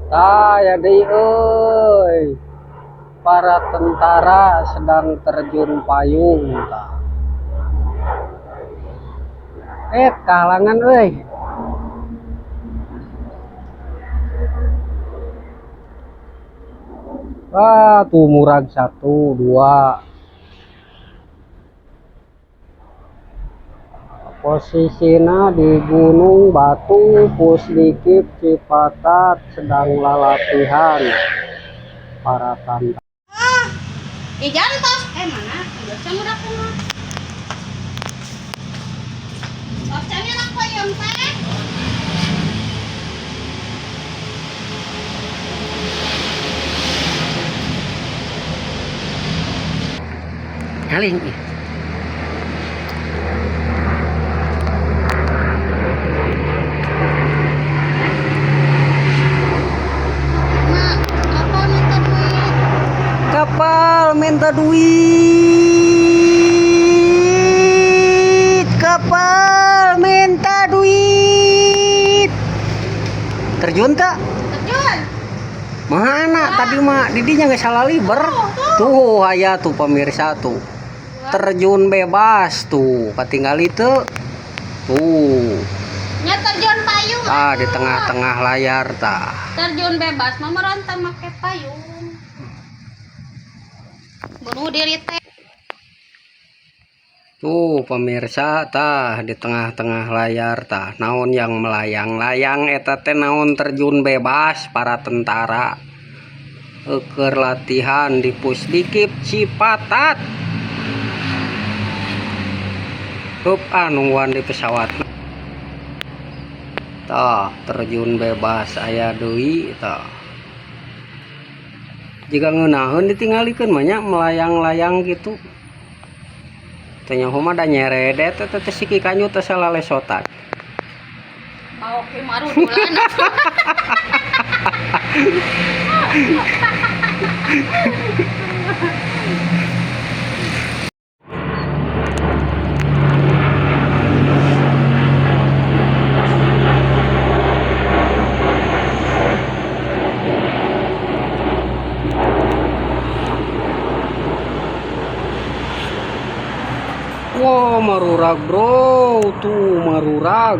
Tah ya deui euy. Para tentara sedang terjun payung tah. Kahalangan euy. Wah, tuh murag 1, 2. Posisinya di Gunung Batu, Pusdikip Cipatat sedang latihan para tantara. Ah, ijan tos. Mana? Biasa mudah kumaha. Tos cani lah payung teh. Ngaling ih. Kapal minta duit. Kapal minta duit. Terjun tak? Terjun. Mana? Tadi mah didinya nggak salah liber. Tuh aya tuh pemirsa tuh. Terjun bebas tuh. Ketinggal itu. Tuh. Nya terjun payung. Ah, di tengah-tengah layar tah. Terjun bebas mah meronta make payung. Bunuh diri teh. Tuh pemirsa tah di tengah-tengah layar tah naon yang melayang-layang eta teh naon terjun bebas para tentara keur latihan di Pusdikip Cipatat. Hup, ah nungguan di pesawat. Tah terjun bebas aya deui tah. Jika ngeunaheun ditinggalikeun mah nya melayang-layang gitu. Teu nyaho mah da nyeredet eta teh siki kanyut teh salalesotan. Mau ke marudulan. Wah, marurag bro, tuh marurag.